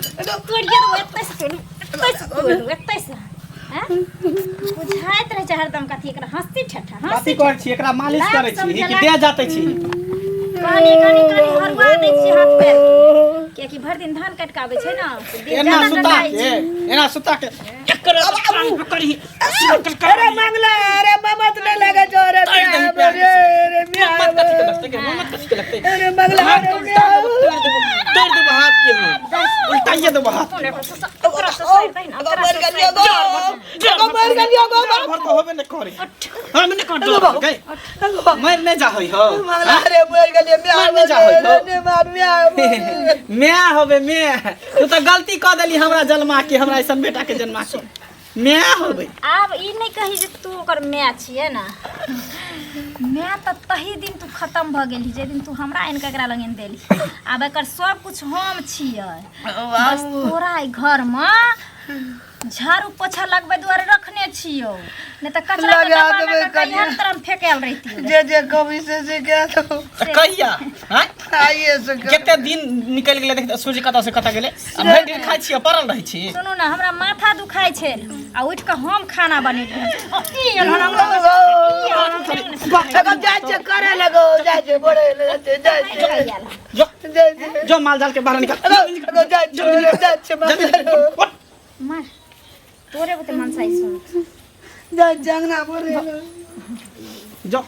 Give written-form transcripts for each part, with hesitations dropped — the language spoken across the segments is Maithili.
तोड़िए देबो एतै से तोड़ू, एतै से तोड़ू, एतै से। हैं? बुझाइत रहै छै हरदम कथी एकरा हँसी ठट्ठा कथी हँसी करै छी एकरा मालिश लाज करै छी कि समझला। देह जाते छी कनी कनी कनी हरुआ दै छियै हाथ पैर के कियाकि भरि दिन धान काटि कऽ आबै छै ने से देह एना ज्यादा सुता डंडाइ के छै एना सुता के एकर टांग पकड़ी अरे मंगला अरे ममत नहीं लगे जो अरे तोड़ दही मियाँ, प्यार अरे अरे मियाँ, मत कथी के लगते के मत कथी के लगते अरे मंगला हाथ अरे के उल्टा देबो तोड़ देबो तोड़ देबो हाथ के हम उल्टाइए देबो हाथ कोन ओकरा ससुर- ओकरा ससुर दही ने, ओकरा मर ससुर गेलियो गो डर मर गेलियो गो भर तो होबे नहीं करे हम नहीं कर डर गए मर नहीं जा होई हो मंगला अरे मर गेलियो मियाँ मर नहीं जा होई हो अरे मार मियाँ मैं होबे मैं तू तो गलती कर देली हमरा जन्मा के हमरा ऐसन बेटा के जन्मा के मैं होबे आब ई नहि कही जे तू ओकर माय छियै ने माय तऽ तही दिन तू खत्म भऽ गेलही जाहि दिन तू हमरा आनि कऽ एकरा लग आनि देली आब एकर सब कुछ हम छियै बस तोरा एहि घरमे झाड़ू पोछा लगबै दुआरे रखने छियौ नहि तऽ कचरा के लगा डब्बा मे देबै कऽ कनिया। कहिया तरम फेकल रहितियौ जे जे कभी से से क्या तो तऽ कहिया आँय आइए से कर। कते दिन निकलि गेलै देख सूर्य कतऽ से कतऽ गेलै आ भरि दिन खाइ छियै पड़ल रहै छी सुनू ने हमरा माथा दुखाइ छै आ उठि कऽ हम खाना बनेलियै ई एहन हम एगो जाइ छै करे लगो जाइ छै बोले जाइ छै जाइ छै जो जाइ छै जो माल जाल के बाहर निकाल एगो एगो जाइ छै जाइ छै जल्दी मार मार तोरे बुते मनसाई सुन जाइ छै अंगना बोले जो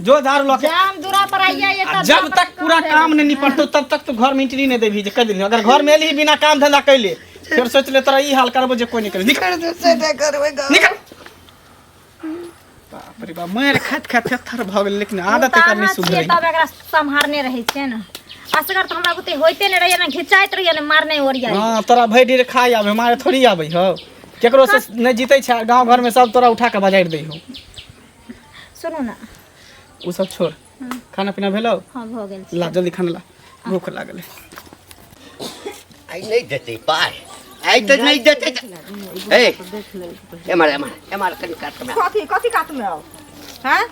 जो झाड़ू लऽ के जाम दूरा पर आइया ये आ जब तक पूरा काम नहीं निपटतो तब तक तू घर में एंट्री नहीं देबही जे कह देली अगर घर में एलही बिना काम धंधा कैले फिर सोच ले तोरा ई हाल करबो जे कोई नहीं करे निकल कर दे से करबै गा निकल बाप रे बाप मारि खाइत खाइत थेथर भऽ गेलै लेकिन आदत एकर नहि सुधरै तब एकरा सम्हारने रहै छै ने असगर तऽ हमरा बुते होइते नहि रहैया ने घिचाइत रहैया ने मारने ओरिया हँ तोरा भरि दिन खाइ आबै मारे थोड़ी आबै हौ केकरो से नहि जीतै छै गाँव घरमे सब तोरा उठा कऽ बजारि दै हौ सुनू ने ओ सब छोड़ खाना पीना भेलौ हँ भऽ गेल छै ला जल्दी खाना ला भूख लागल है आइ नहि देतै पाइ आइ तऽ नहि देतै ए एम्हर एम्हर एम्हर कनि कातमे कथी कथी कातमे आउ हैं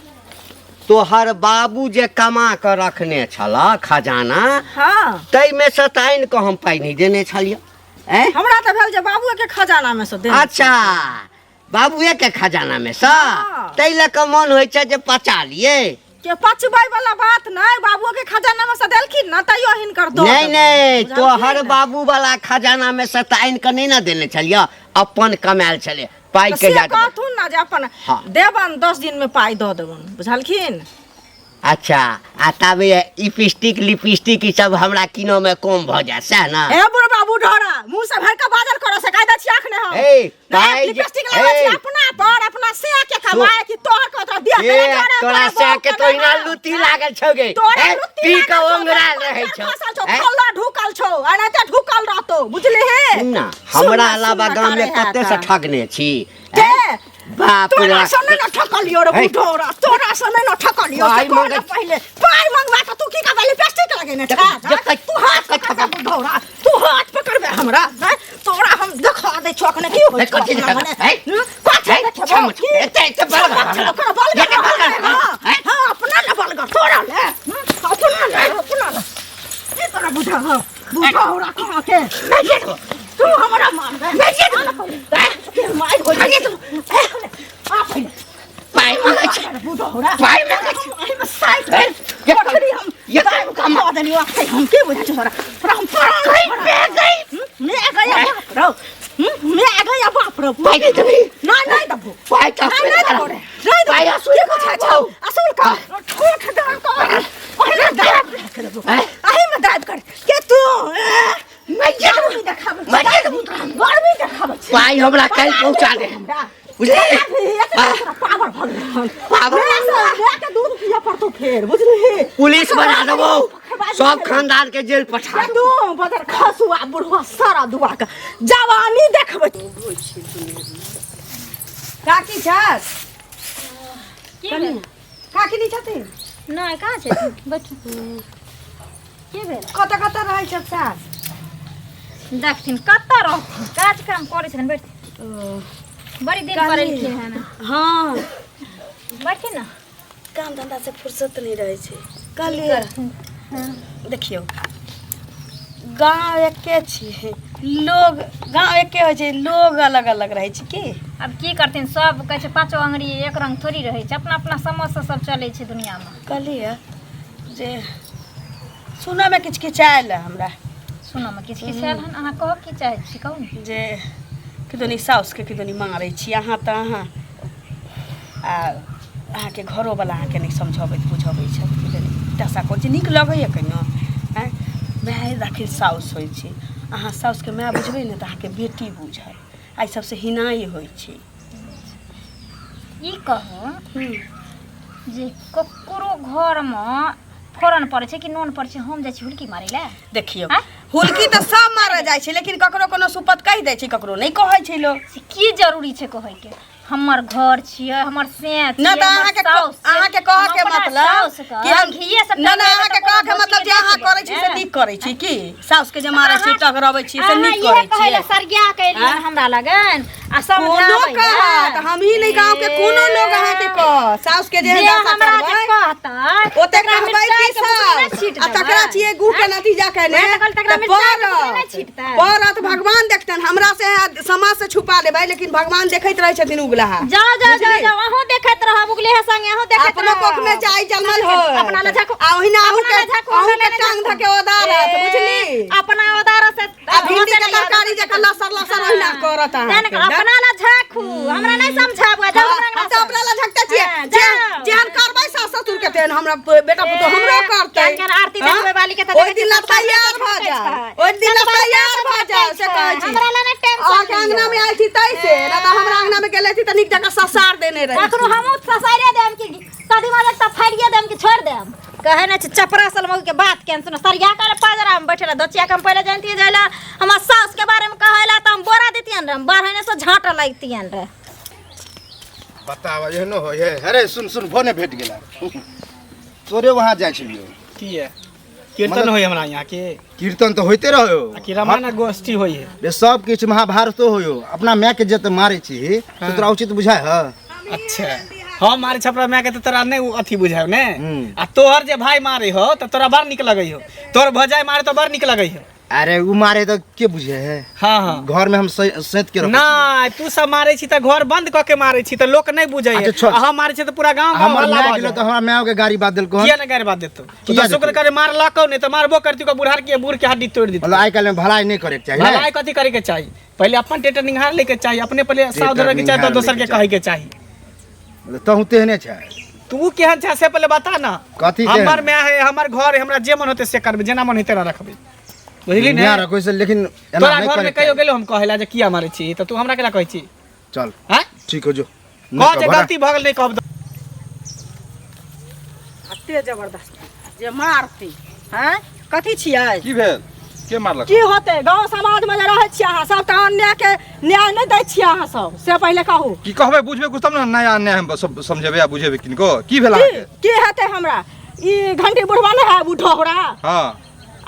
तोहर बाबू जे कमा कऽ रखने छल खजाना हाँ ताहिमे से तऽ आनि कऽ हम पाइ नहि देने छलियै आँय हमरा तऽ भेल जे बाबुए के खजाना में से देने अच्छा बाबुए के खजाना में से हाँ। ताहि लऽ कऽ मन होइ छै जे पचा लियै के पचबै वाला बात नहि बाबुओ के खजाना में से देलखिन ना तैयो हिनकर दऽ नहि देबनि। नहि बुझलखिन? तोहर बाबू वाला खजाना में से तऽ आनि कऽ नहि ने देने छलियै अपन कमायल छलै पाइ तऽ के से याद कहथुन ना जे अपन हाँ। देबन 10 दिन में पाइ दऽ देबन बुझलखिन अच्छा आ ताबे लिपस्टिक लिपस्टिक ई सब हमरा किनो में कम भऽ जायत सएह ने ए बुढ़बा बुढ़ोरा मुंह से भर के बाजल करो से कायदा छी अखने हम ए, नहीं, पाइ जे- लिपस्टिक लगबै छी ए। अपना पर अपना से के कमाए कि तोहर के तोरा दिया ए तोरा से के तो इना लुती लागल छौ गे तोरा ए, लुत्ती पी के लागल छौ, ओंगराल तोरा रहै छौ फसल छौ ए, खल्ला ढुकल छौ एनाहिते ढुकल रहतौ बुझली हे सुन ना हमरा अलावा गाम में कते से ठगने छी के ए, बाप रे तोरा से नहि ने ठकलियो रे हे। बुढ़ौरा तोरा से नहि ने ठकलियो पाइ से कह ने मंगै- पहिले पाइ मंगवा के तू की करबै लिपस्टिक लगेने छे देख- तू हाथ पकड़बे बुढ़ौरा तू हाथ पकड़बे हमरा हैं? तोरा हम देखा दै छौ अखने की होइ हे, छौ कथी अपना देखा मने? हे? हम्म? कथी हे, देखेबौ? छम- की? एते- एते बलगर हमरा। ओकरा बलगर एते बलगर हाँ, हमरा। हे? हाँ, अपना ने बलगर तोरा ले हम्म? अपना ले अपना ले की तोरा बुझा हौ बुढ़ौरा कहाँ के तू हमरा मारबे मार हो आ पहिले पाइ मंगै छै बुढ़ौरा पाइ मंगै छै एहिमे साइट हे, ये पकड़ी हम ये दाबि कऽ मार देलियौ आखिर हम की बुझै छौ तोरा तोरा हम प्राण गई, मैं गई। मैं गया बाप रौ मैं गया बाप रौ पाइ नहि देबही नहीं नहीं दबो पाइ तऽ नहीं नहीं दबो रे नहीं दबो पाइ असूल की बुझै छौ असूल कर ठोक दाम कर पहिले दाब रख देबो हैं? अही में दाब कर के तू मैं जे देबो। गर्मी देखाबै मैं जे देबो तोरा। गर्मी देखाबै छी पाइ हमरा काल्हि पहुँचा दे हमरा बुझलिही पावर भऽ गेलै हन। पावर? लए के दूध पियऽ पड़तौ फेर बुझलिही पुलिस बना देबो सब खानदान के जेल पठा तू बदर खसुआ बुढ़वा सारा दुआ के जवानी देखबै काकी छथि की भेल? काकी नहि छथिन नहि कहाँ छै बैठू की भेल कतऽ कतऽ रहै छथि सास देखथिन कतऽ रहथिन काज काम करै छथिन बैठथिन बड़ी दिन पर एलखिन हन हँ बैठथिन ने काम धंधा से फुर्सत नहि रहै छै कहलियै देखियौ गाँव एके छियै, लोग गाँव एके होइ छै, लोग अलग अलग रहै छै की। आब की करथिन, सब कहै छै पाँचो अंगुरी एक रंग थोड़ी रहै छै, अपना अपना समझसँ सब चलै छै दुनियामे। कहलियै जे सुनऽमे किछु किछु आयल हँ हमरा। सुनऽमे किछु किछु आयल हन? अहाँ कहऽ की चाहै छी, कहू ने। जे किदनी साउसके किदनी मारै छी अहाँ, तऽ अहाँ आ अहाँके घरोवला अहाँके नहि समझबैत बुझबैत छथि, किदनी दशा करै छी, नीक लगैए कहिनो? आँय, माय राखी साउस होइ छै। अहाँ साउसके माय बुझबै ने तऽ अहाँके बेटी बुझत। एहि सबसँ हिनाइ होइ छै। ई कहू जे ककरो घरमे फोरन पड़ै छै कि नून पड़ै छै, हम जाइ छी हुलकी मारै लए? देखियौ, आँय? हुलकी तऽ सब मारऽ जाइ छै, लेकिन ककरो कोनो सुपत कहि दै छै, ककरो नहि कहै छै लोक। से की जरूरी छै कहैके? हमर घर छियै, हमर से न तऽ अहाँके अहाँके कहऽ के मतलब कि हम घिये से न न, अहाँके कहऽ के मतलब जे अहाँ करै छी से नीक करै छी की? साउस के जे मारै छी, टघरबै छी, से नीक करै कहै छी? सरिया के एलियन हमरा लगन आ कोनो समझाबै कहत, हमही नहि, गाँव के कोनो लोग अहाँके कह, साउस के जे जे दशा हमरा जे करबै कहतै ओते तकरा कहबै मिरचाइ की के बुकनी नहि सब छीट आ तकरा देबै? छियै गू के नतीजा कहने वएह तऽ कहल, तकरा तऽ मिरचाइ के बुकनी नहि पड़त छीटतै। पड़त, भगवान देखतन। हमरा से समाज से छुपा लेबै, लेकिन भगवान देखैत रहै छथिन उगलाहा। जाओ जाओ जाओ। बुझली? जाओ, अहूँ देखैत रहब, उगले है संगे अहूँ देखैत अपनो रहब। कोख में जाई जन्मल हो अपना लए झाँकू। आ ओहिना अहूँ अपना के लए झाँकू, अहूँ हमरा के लए टांग झाँकू। धके ओदारत, बुझली? अपना ओदारत से आ भिंडी के तरकारी जकाँ लसर लसर ओहिना करत तहन अहाँके। अपना लए झाँकू, हमरा नहि समझाबू, जाउ हाँ, हमरा हम तऽ अपना लए झकते छियै। हाँ, जे जाउ। जेहन करबै सास ससुर के तेहन हमरा बेटा पुतोह हमरो करतै। केहन केहन आरती हाँ? देखबै वाली के तऽ ओहि देखै दिन छियै ला सब बार तैयार बार भऽ झपटै जाउ, छै। ओहि दिन ला सब बार तैयार बार भऽ जाउ, से झपटै कहै छै। छी। हमरा लए नहि टेंशन अहाँके अंगना में लिअ। आयल छी तै से ना तऽ हमरा अंगना में गेले छी तऽ नीक जकाँ ससार देने रही। कखनो हमहूँ ससारे देम कि कदीमा लग तऽ फाड़िए देम कि छोड़ि देम? कहै नहि छै चपरा सलमऊ के बात केहन सुन सरिया कर पाजरा में बैठे दोचिया के। हम पहिले जानतियै जे ला हमर सास के बारे में कहै ला तऽ हम बोरा दितियन रे, बढ़ने से झाँटा लगतियन रे। बताब, एहनो होइ है? अरे सुन सुन, फोने भेट गेला, तोरे वहाँ जाइ छलियौ। की है? कीर्तन होय हमरा यहाँ के? कीर्तन तऽ होइते रहो। आ कि रामायण गोष्ठी होय है? रे सब किछु महाभारतो होयो। अपना माय के जते मारै छी से तोरा उचित बुझाय ह? अच्छा, हम मारे छपरा माय के तऽ तोरा नहि उ अथी बुझाय ने? हम्म। आ तोहर जे भाई मारे हो तऽ तोरा बड़ नीक लगै हो, तोहर भौजाई मारे तऽ बड़ नीक लगै हो। अरे उ मारे तऽ के बुझे है? हाँ हाँ। घर में हम सैत के रखै छियै। नहि, तू सब मारे छी तऽ घर बंद कऽ के मारे छी तऽ लोक नहि बुझै है। अच्छा, छोड़। आ हम मारे छी तऽ पूरा गाँव गाँव हमर हल्ला माय भऽ गेलो जाइ। तऽ हमरा माय के गाड़ी बात देलको हन। किया ने गारि बात देतौ? तू किया तऽ शुक्र देतौ? करे मारलकौ नहि तऽ मारबो करती, बुढ़ार के बूढ़ के हड्डी तोड़ि देतौ। मतलब आइ काल्हि में भलाई नहि करे के चाही ने? भलाई कथी करे के चाही? पहिले अपन टेटर निहार ले के चाही, अपने पहिले सावधान रहे के चाही तऽ निहार दोसर के लैके कहे के चाही। मतलब तहु तेहने छै? तू केहन छै से पहिले बता ना। कथी केहन? हमर माय है, हमर घर है, हमरा जे मन होते से करबै, जेना मन हेतै ना रखबै, बुझली ने? ना रखो से, लेकिन एना तोरा नहि घर में करे के कहियो चाही। गेलो हम कहेला जे किया मारै छी तऽ तू हमरा केना कहै छी? चल। हैं? ठीक हो जो। कह जे गलती भऽ गेल, नहि कहब तऽ। एते जबरदस्त जे मारती हैं, कथी छियै? की भेल? के मारलक? की होतै, गाँव समाजमे जे रहै छियै अहाँ सब तऽ अन्याय के न्याय नहि दै छियै अहाँ सब, से पहिले कहू। की कहबै? बुझबै कुछ तब ने। नया अन्याय हम सब समझेबै आ बुझेबै किनको। की भेल की अहाँके? की हेतै हमरा? ई घंटी बुढ़वा नहि है बुढ़ौरा? हँ।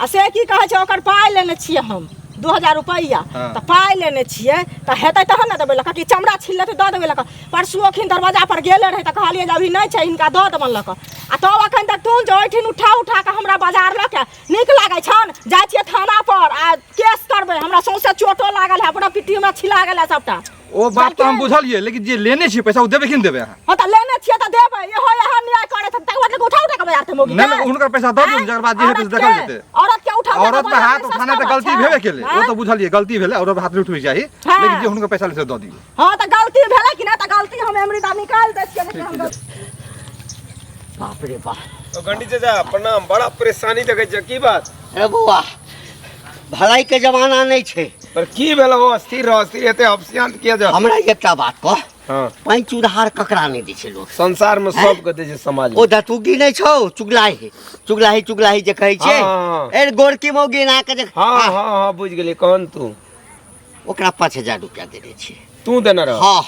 आ से की कहै छै, ओकर पाइ लेने छियै हम 2000 रुपैआ। हाँ। तऽ पाइ लेने छियै तऽ हेतै तहन ने देबै लऽ कऽ, कि चमड़ा छील लेतै दऽ देबै लऽ कऽ। परसू अखन दरवाजा पर गेले रहै तऽ कहलियै जे अभी नहि छै, हिनका दऽ देबनि लऽ कऽ। आ तब अखन तक तू जे ओहिठिन उठा उठा कऽ हमरा बाजार लऽ के नीक लागै छन? जाइ छियै थाना पर आ केस करबै। हमरा सौंसे चोटो लागल है, अपना पिट्ठी हमरा छिला गेल है सबटा। ओ बात तऽ हम बुझलियै, लेकिन जे लेने छियै पैसा ओ देबै कि नहि देबै अहाँ? हँ, तऽ लेने छियै तऽ देबै। इहो इहो न्याय करै छै, तकर बाद उठा उठा कऽ बाजार से मौगी नहि नहि, हुनकर पैसा दऽ दियौ, जकर बाद जे हेतै से देखल जेतै। औरत के उठा उठा औरत पर हाथ उठाना तऽ गलती भेबे केलै, ओ तऽ बुझलियै गलती भेलै, औरत पर हाथ नहि उठबै चाही। हाँ। लेकिन जे हुनकर पैसा ले से दऽ दियौ। हँ, तऽ गलती भेलै कि नहि? तऽ गलती हम अमृता निकालि दै छियै, लेकिन हम गलती बाप रे बाप। ओ घंटी चाचा, प्रणाम। बड़ा परेशानी देखै छियै, की बात? अरे बौआ, भलाई के जमाना नहि छै। पर की भेल? ओ अस्थिर रह, अस्थिर एते अपसियांत किया जा? हमरा एकटा बात कह। हाँ। पैंच उधार ककरा नहि दै छै लोक? संसार में सबके दै छै, समाज में। ओ दतुगी नहि छौ, चुगलाही चुगलाही चुगलाही जे कहै छै। हाँ, हाँ, हाँ। ए गोरकी मौगी एना के जे। हाँ हाँ हाँ, बुझि गेलियै, कहन तू। ओकरा 5000 रुपया देने छियै। तू देने रह? हँ।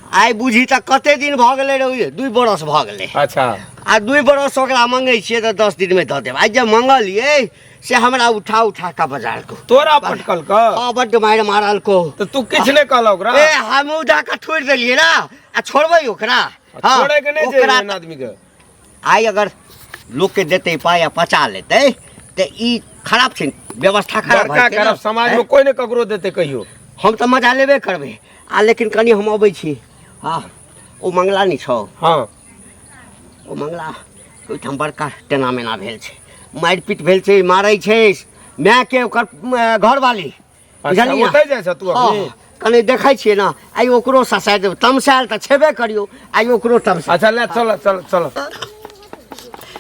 आइ बुझी तऽ कते दिन भऽ गेलै रौ, 2 बरस भऽ गेलै। अच्छा। आ 2 बरस ओकरा मंगै छियै तऽ 10 दिनमे दऽ देब। आइ जे मंगलियै से हमरा उठा उठा कऽ बाजार को तोरा पटकल क? हँ, बड्ड मारि मारल को। तऽ तू किछु नहि कहल ओकरा? ए, हमहूँ जा कऽ छोड़ि देलियै ने, आ छोड़बै ओकरा? हँ, छोड़े के नहि छै ओकरा एहन आदमी के। आइ अगर लोकके देतै पाइ आ पचा लेतै तऽ ई खराब छै व्यवस्था खराब भऽ बड़का जेतै ने। खराब समाज में कोई ने ककरो देते कहियो। हम तऽ मजा लेबे करबै आ लेकिन कनि हम अबै छी। हँ ओ मंगला नहि छौ? हँ। ओ मंगला ओहिठाम बड़का टेना मेना भेल छै, मारि पीट भेल छै, मारै छै मायके ओकर घरवाली। अच्छा, बुझलियै? ओतहि जाइ छह तू अखनी? हँ, कनि देखै छियै ने, आइ ओकरो ससारि देबै। तमसायल तऽ छेबे करियौ, आइ ओकरो तमसा। अच्छा ले चल चल चल।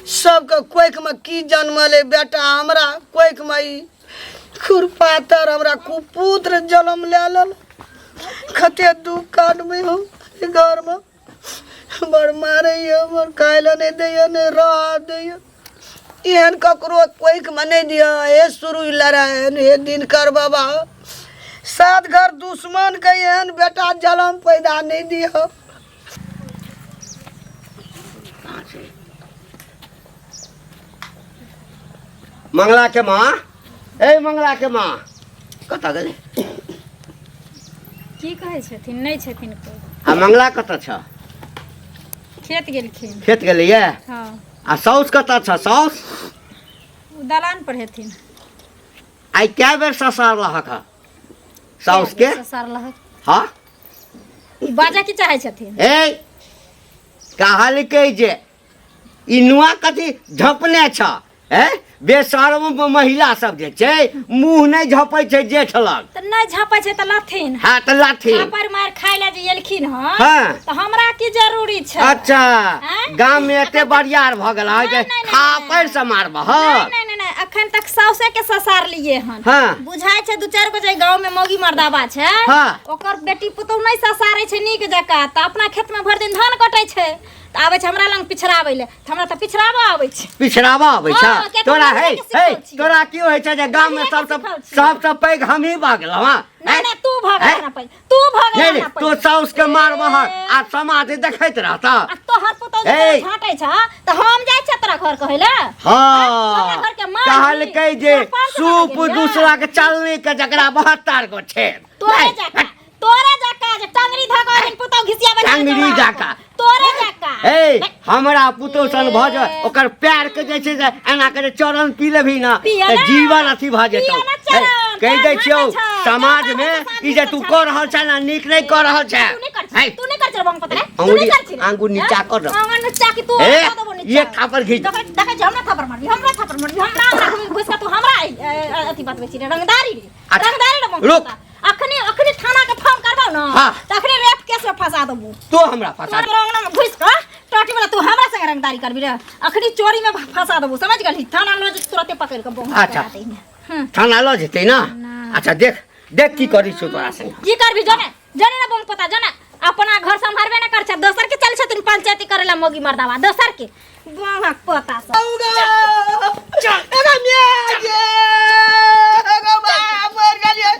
सबके कोखिमे की जन्मल बेटा, हमरा कोखिमे ई खुरपातर हमरा कुपुत्र जन्म लए लेल। कते दुख काटबै हम घरमे, बड़ मारैए हमर, खाय लए नहि दैए, नहि रहऽ दैए। एहन ककरो कोखिमे नहि दिअ। हे सुरुज नारायण, हे दिनकर बाबा, सात घर दुश्मनके एहन बेटा जन्म पैदा नहि दिअ। मंगला के माँ, ए मंगला के माँ कतऽ गेलै? की कहै छथिन? नहि छथिन कोइ। आ मंगला कतऽ छ? खेत गेलखिन। खेत गेलैया? हँ। आ साउस कतऽ छ? साउस ओ दलान पर हेथिन। आइ कए बेर ससारलहक हँ साउस के? ससारलहक? हँ। ई बाजऽ की चाहै छथिन? ए कहलकै जे ई नुआ कथी झपने छ? ए बेशर्म महिला सब जे छै मुँह नहि झपै छै जेठ लग। तऽ नहि झपै छै तऽ लथिन। हाँ तऽ लथिन। थापड़ मारि खाय लए जे एलखिन हँ हाँ। तऽ हमरा की जरूरी छै? अच्छा आँय? गाम में एते बरियार भऽ गेल है जे नहि, नहि, नहि, थापड़ से मारबह? नहि नहि नहि नहि, अखन तक साउसे के ससार लिए हन। हाँ। बुझाइ छै दू चारि गो जे गाँव में मौगी मर्दाबा छै, हाँ। ओकर बेटी पुतहु नहि ससारै छै नीक जकाँ, तऽ अपना खेत में भरि दिन धान कटै छै, तऽ आबै छै हमरा लग पिछड़ाबै लए, तऽ हमरा तऽ पिछड़ाबऽ आबै छै। पिछड़ाबऽ आबै छै? हँ, कियाकि तोरा हम हे के सिखल हे छियै। तोरा की होइ छै जे गाम में हम के सबसँ सिखल छियै। सबसँ पैघ हमही भऽ गेलहुँ? हँ नहि नहि, तू भऽ हैं? गेल ना पैघ, तू भऽ गेल नहि ना नहि, पैघ। तू साउस के मारबह आ समाज देखैत रहता? आ तोहर पुतहु जे हे। तोरा झाँटै छ तऽ हम जाइ छियै तोरा घर कहै लए? हाँ तोरा घर के मार कहलकै जे सरपंच बना सूप गेलियै। दूसरा के चलनी के जकरा 72 गो छेद। तोरे नहि, जकाँ, तोरे जकाँ जे टंगरी धऽ कऽ ओहिन पुतहु घिसियाबै छै टंगरी तोरा जकाँ। तोरे जकाँ। ए हमरा पुतहु सन भऽ जाय, ओकर पैर के जे छै से एना के जे चरण पी लेबही ने पिया तऽ ना। जीवन अथी भऽ जेतौ। पिया ना चरण, हे, कहि दै पैर छियौ झाँटै छौ, समाज पैर में झाँटै ई जे तू कऽ रहल छै ने, नीक नहि कऽ रहल छै। तू नहि कर हे, छी, तू नहि कर छी रे बंग पतरे, तू अंगुरी नहि कर छी रे। आंगुर नीचा कर दो। आंगुर नीचा की तू ए, हमरा दऽ देबो नीचा। एक थापड़ घीच। देखै देखै छी, हमरा थापड़ मारबी, हमरा थापड़ मारबी, हमरा अंगना घुमि घुसि कऽ तू हमरा अथी बतबै छी रे, रंगदारी रे। अच्छा, रंगदारी रे बंग रुक। पतरा। अखनी अखनी थाना के फोन करबौ ना, हाँ। तऽ अखनी रेप केस में फंसा देबो। तू हमरा फंसा तोरा अंगना में घुसि कऽ टोटी वाला तू हमरा संगे रंगदारी करबी रे, अखनी चोरी में फंसा देबो, समझ गेलही? थाना लऽ जेतौ तुरते पकड़ि कऽ बम अच्छा। करा दैमे। हम्म। थाना लऽ जेतै ना? अच्छा देख देख की करै छौ तोरा संगे। की करबी जने जने ना बम पता जने, अपना घर संभारबे ना कर छै, दोसर के चल छथिन पंचायती करे ला मौगी मर्दावा, दोसर के बमक पोता सब। एगो my गे, एगो बाप मर गेलियै।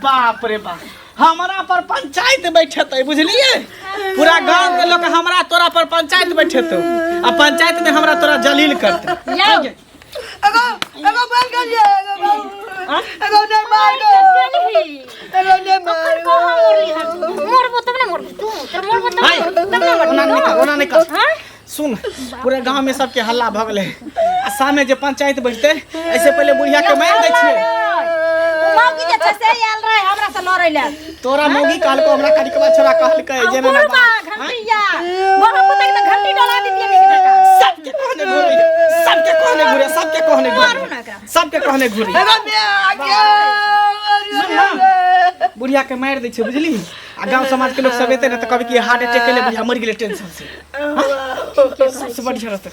बाप रे बाप, हमरा पर पंचायत बैठेतै, बुझलिए? पूरा गांव के लोग हमरा तोरा पर पंचायत बैठेतौ आ पंचायत में हमरा तोरा जलील करतै। यौ एगो एगो मर गेलियै, एगो बाबू, एगो नहि मार गो, गेलही। एगो नहि मार गो। कहाँ मरली हन? मरबो तब ने मरबी तू, तोर मरबो तब हाय, ने, तब ने मरबी ओना नहि तू। कर, ओना नहि कर। हाँ? सुन, पूरे गांव में सबके हल्ला भऽ गेलै आ सामने जे पंचायत बैठतै, ऐसे पहिले बुढ़िया के मारि दै छियै। मौगी जे छै से आयल रहे हमरा से लड़ै लए। तोरा मौगी कहलको हमरा, करिकबा छोरा कहलकै जे ना बुढ़बा घंटिया बड़ा पुतक तऽ घंटी डोला दितियै नीक जकाँ। सबके कहने घुरे, सबके कहने घुरे, सबके कहने मारू घुरे, ना एकरा। सबके कहने घुरे। एगो my गे, मर गेलियै। बुढ़िया के मारि दै छै, बुझली? आ गांव समाज के लोग सब एते ने तऽ कहबै कि हार्ट अटैक केले बुढ़िया मरि गेलै टेंशन से। हाँ? सबसे बढ़िया रहतै।